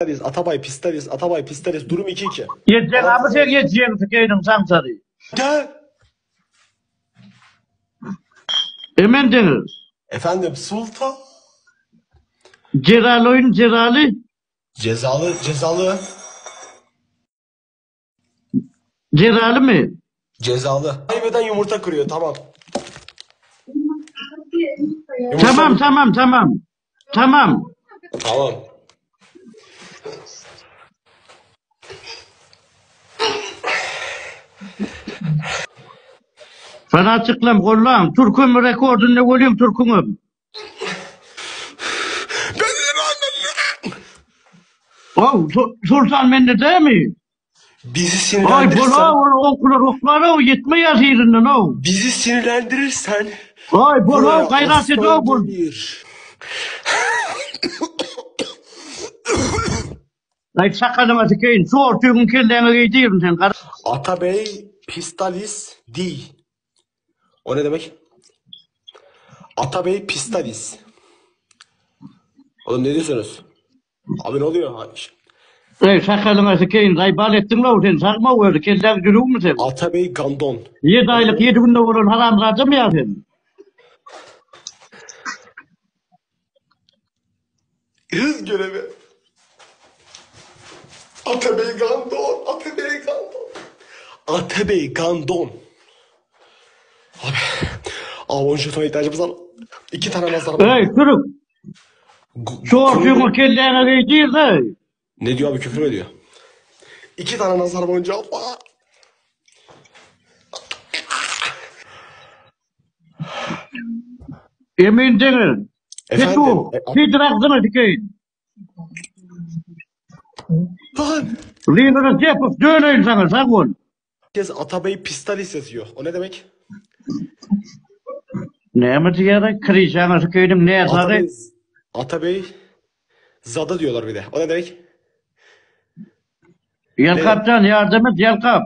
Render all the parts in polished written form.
Pistalis, Atabay Pistalis, Atabay Pistalis. Durum 2-2. Ýetjek aby sen ýetjegiň sikeýdiň samsary. Gel. Emen deňiz. Efendim Sultan. Jezaly oýun jezaly. Cezalı, cezalı. Jezalymy? Cezalı. Kaybeden yumurta kırıyor tamam. Yumurta Tamam tamam tamam. Tamam. Tamam. Sana çyklam gollam. Türküm rekordunda bolýum türküňem. Ow, Sultan mende dämi? Bizi Oý, sinirlendirirsen, bola, ol okular oklar ow, ýetmeýär yerinden ow. bizi sinirlendirirsen Oý, bola, buraya gaýrat et aslan ow, bol. gelir. Aý, sakalyňa tikeýin, şortyňy kelläňe geýdirin sen, gara. Atabey Pistalis D. O ne demek? Atabey Pistalis. Oğlum ne diyorsunuz? Abi ne oluyor? Ha, Eý, sakalyňa tikeýin, zaýbal etdiň ow sen, sagma özi, kelläň dürüwmi sen? Atabey Gandon. Ýedi aýlyk, ýedi günde bolan haramzadamy ýa sen? Hız görevi. Atabey Gandon. Atabey Gandon. Atabey Gandon. Abi. Abi 10 jetona ihtiyacımız var. İki tane nazar var. Eý, sürük, şortyňy kelläňe geýdir-de. Ne diyor abi küfür mü ediyor? İki tane nazar boncuğu Allah. Emin deňiz. Efendim. Petu, E, sidir agzyňa dikeýin. Lan. Lina Rejepow döneýin saňa, sag bol. Herkes Atabey Pistalis yazıyor. O ne demek? Näme diýýär? Krişaňa dikeýdim, näsary? Atabey, Atabey Zada diyorlar bir de. O ne demek? Ýelkapjan ýardam et, Ýelkap.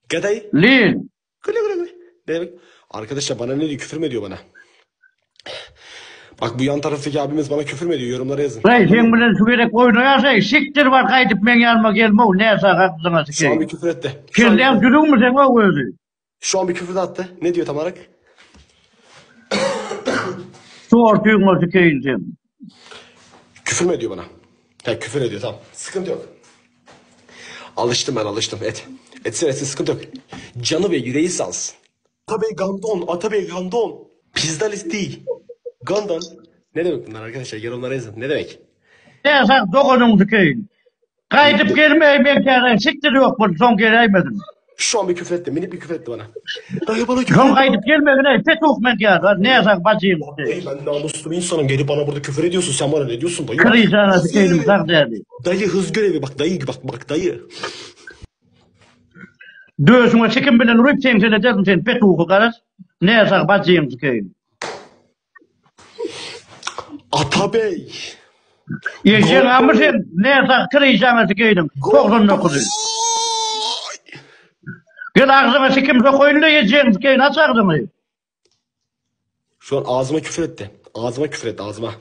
Gaday. Lin. Güle güle güle. Ne demek? Arkadaşlar bana ne diyor? Küfür mü ediyor bana? Bak bu yan taraftaki abimiz bana küfür mü ediyor? Yorumlara yazın. Eý, seň bilen şu gezek oýnaýarsa, sikdir bar gaýdyp meň ýanyma gelme, näsa agzyňa Şu an dikeýin. bir küfür etti. Şu an, Kelläň düzüwmi seň o özi? şu an bir küfür de attı. Ne diyor tam olarak? Şortyňa dikeýin sen. Küfür mü ediyor bana? Ha küfür ediyor tamam. Sıkıntı yok. Alıştım ben alıştım. Et. Etsin etsin sıkıntı yok. Canı ve yüreği sağ olsun. Atabey Gandon. Atabey Gandon. Pizdalis değil. Gandon. Ne demek bunlar arkadaşlar? Yorumlara yazın. Ne demek? Näsa doganyň dikeýin. Gaýdyp gelmeý men täze sikdir ýok bol, soň geläýmedim. Şu an bir küfür etti. Minik bir küfür etti bana. Dayı bana küfür Soň etti. gaýdyp gelmegine petuh men diýär, näsa bajyň Dayı dikeýin. ben namuslu bir insanım. Gelip bana burada küfür ediyorsun. Sen bana ne diyorsun dayı? Krişaňa Hız dikeýin görevi. sag däli. Dayı hız görevi. Bak dayı bak bak dayı. Döşüňe çikim bilen urup seňsel ederdim sen petuhy garaz. Näsa bajyň dikeýin. Atabey. Eşeň amy sen näsa krişaňa dikeýin 99-y. Gel agzyňa çikim sokaýyn-da ejeň dikeýin aç agzyňy. Şu an ağzıma küfür etti. Ağzıma küfür etti ağzıma.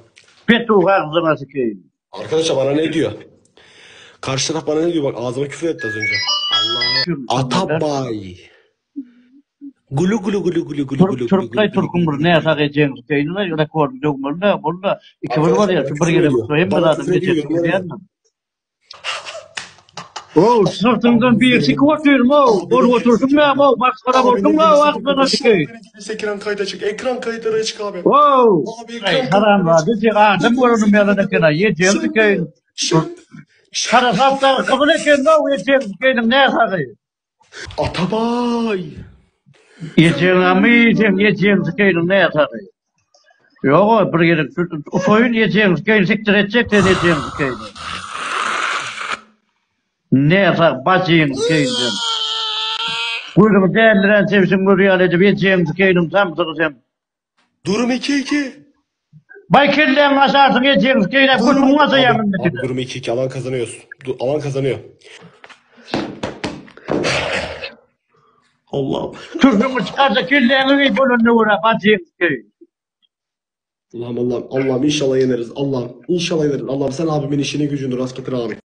Petuh agzyňa dikeýin. Arkadaşlar bana ne diyor? Karşı taraf bana ne diyor? Bak ağzıma küfür etti az önce. Allah. Atabay. Gulu gulu gulu gulu gulu gulu gulu Türkler gulu türküň gulu. bir näsa ejeň dikeýin rekord döwmeli boldy. 2 bir Arkadaşlar barýar bana şu bir küfür gezek ediyor. hemme Bana zadyň küfür ediyor. geçesi Yorumlara yazın. diýýärmi? Ow, syrtyňdan bir sikip otyrym ow. Bolup oturşuň näme ow, masgara Abi ne bolduň ow, gelirse agzyna Şu an dikeýin. beni gelirse ekran kaydı açık. Ekran kayıtları açık abi. Ow. Abi Ay, ekran haram kayıtları açık. zady, sen adam bolanym ýalan eken, ejeň Şimdi. dikeýin. Şimdi. Şimdi. Kara sapdagy gyzyl eken ow, ejeň dikeýiniň näsagy. Atabay. Ejeň amy, sen ejeň dikeýiniň näsagy. Ýok, bir gezek soýun ejeň dikeýin sikdir etjek sen ejeň dikeýini. Näsag bajyň dikeýin sen. Gözüňi däldirän sebşiň gözi ýaly edip ejeň dikeýiniň samsygy sen. Durum 2-2. Baý kelläňi aşarsyň ejeň dikeýine Durum götüňi aşaýaň abi, indi abi size. durum 2-2 alan kazanıyor. Du- Alan kazanıyor. Allah'ım. Türküňi çykarsa kelläňi geý bolanyna görä bajyň dikeýin. Allah'ım Allah'ım Allah'ım inşallah yeneriz. Allah'ım inşallah yeneriz. Allah'ım sen abimin işini gücünü rast getir amin.